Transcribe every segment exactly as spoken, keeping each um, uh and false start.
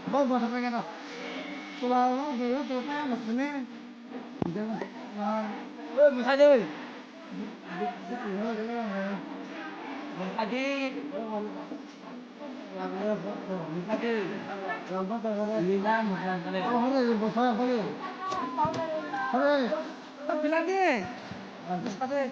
Bau basa pakai no. Tulang no dulu tuh kan maksudnya. Jangan. Eh, musa deh. Musa deh. Musa deh. Musa deh. Musa deh. Musa deh. Musa deh.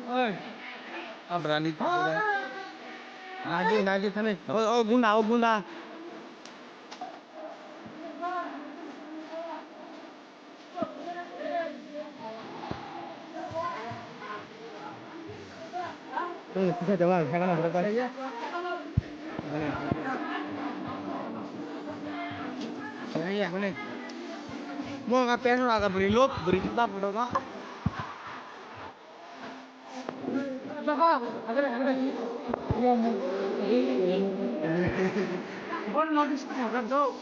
Oi. Abrani. Nadi, nadi, thani. Oh, oh, guna, oh, guna. Mo nga pen ra ga bri lop, bri ta photo ma. Bol notice ko ga do.